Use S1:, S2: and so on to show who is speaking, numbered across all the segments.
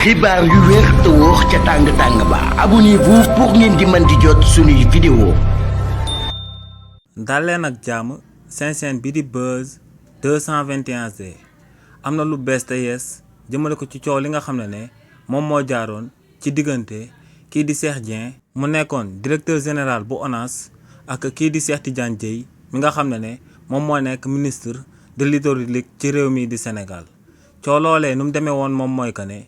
S1: xibaar yu wér te wóor ca tàng ba abonnez-vous pour ngeen di mën di jot suñuy vidéo.
S2: dal leen ak jàmm seen chaîne bi di Buzz 221G am na lu bees te yees jëmale ko ci coow li nga xam ne moom moo jaaroon ci diggante kii di Cheikh Dieng mu nekkoon directeur général bu ONAS ak kii di Cheikh Tidiane Dièye mi nga xam ne moom moo nekk ministre de l'hydraulique ci réew mi di Sénégal. coow loolee nu mu demee woon moom mooy que ne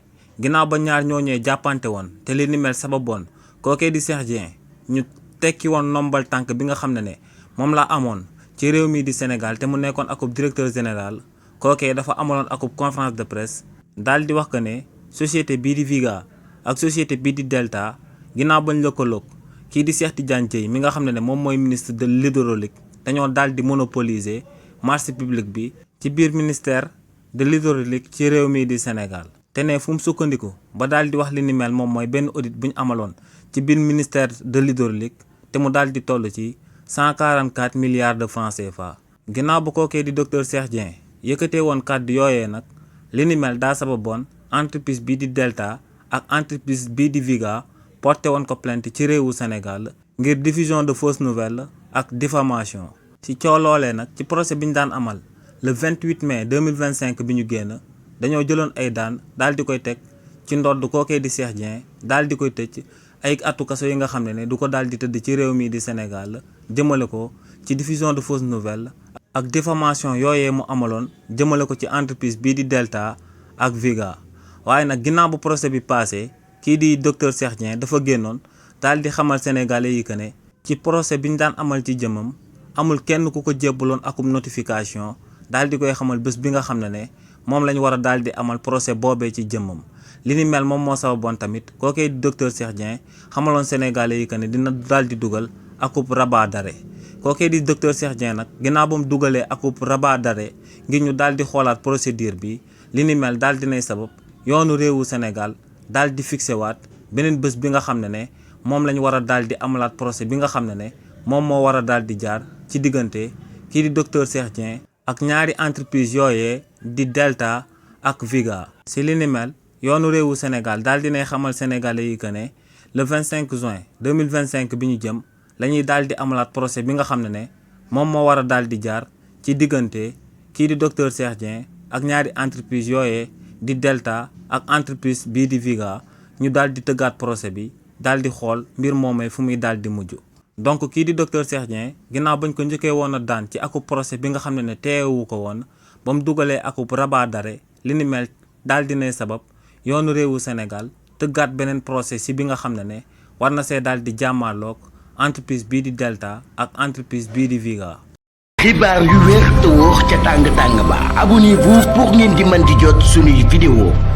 S2: ginnaaw ba ñaar ñooñee jàppante woon te li ni mel sababoon kookee di Cheikh Dieng ñu tekki woon nombal tànk bi nga xam ne moom la amoon ci réew mi di Sénégal te mu nekkoon akub directeur général kookee dafa amaloon akub conférence de presse daal di wax que ne société bii di Viga ak société bii di Delta ginnaaw bañ lëkkaloog kii di Cheikh Tidiane Dièye mi nga xam ne moom mooy ministre de l'hydraulique dañoo daal di monopoliser marché public bi ci biir ministère de l'hydraulique ci réew mi di Sénégal. te ne fu mu sukkandiku ba daal di wax li ni mel moom mooy benn audit bu ñu amaloon ci biir ministère de l'hydraulique te mu daal di toll ci 144 milliards de francs CFA. ginnaaw ba kookee di docteur Cheikh Dieng yëkkatee woon kàddu yooyee nag li ni mel daa sababoon entreprise bii di Delta ak entreprise bii di Viga porté woon ko plainte ci réewu Sénégal ngir diffusion de fausses nouvelles ak diffamation. ci coow loolee nag ci procès bi ñu daan amal le 28 mai 2025 bi ñu génn. dañoo jëloon ay daan daal di koy teg ci ndodd kookee di Cheikh Dieng daal di koy tëj ay atu kaso yi nga xam ne du ko daal di tëdd ci réew mi di Sénégal jëmale ko ci diffusion de fausses nouvelles ak diffamation yooyee mu amaloon jëmale ko ci entreprise bii di Delta ak Viga. waaye nag ginnaaw bu procès bi passé kii di docteur Cheikh Dieng dafa génnoon daal di xamal sénégalais yi que ne ci procès bi ñu daan amal ci jëmam amul kenn ku ko jébbaloon akum notification daal di koy xamal bés bi nga xam ne moom lañ war a daal di amal procès boobee ci jëmmam. li ni mel moom moo sababoon tamit kookee di docteur Cheikh Dieng xamaloon sénégalais yi que ne dina daal di dugal akub rabat d'arrêt kookee di docteur Cheikh Dieng nag ginnaaw ba mu dugalee akub rabat d'arrêt ngir ñu daal di xoolaat procédure bi li ni mel daal dinay sabab yoonu réewu Sénégal daal di fixé waat beneen bés bi nga xam ne moom lañ war a daal di amalaat procès bi nga xam ne moom moo war a daal di jaar ci diggante kii di docteur Cheikh Dieng ak ñaari entreprise yooyee di Delta ak Viga. si li ni mel yoonu réewu Sénégal daal dinay xamal sénégalais yi que ne le 25 juin 2025 bi ñu jëm la ñuy daal di amalaat procès bi nga xam ne moom moo war a daal di jaar ci diggante kii di docteur Cheikh Dieng ak ñaari entreprise yooyee di Delta ak entreprise bii di Viga ñu daal di tëggaat procès bi daal di xool mbir moomee fu muy daal di mujj. donc kii di docteur Cheikh Dieng ginnaaw bañ ko njëkkee woon a daan ci akub procès bi nga xam ne teewu ko woon ba mu dugalee akub rabat d'arrêt li ni mel daal dinay sabab yoonu réewu Sénégal tëggaat beneen procès si bi nga xam ne war na see daal di jàmmaarloog entreprise bii di Delta ak entreprise bii di Viga.
S1: xibaar yu wér te wóor ca tàng ba abonnez-vous pour ngeen di mën di jot suñuy vidéo.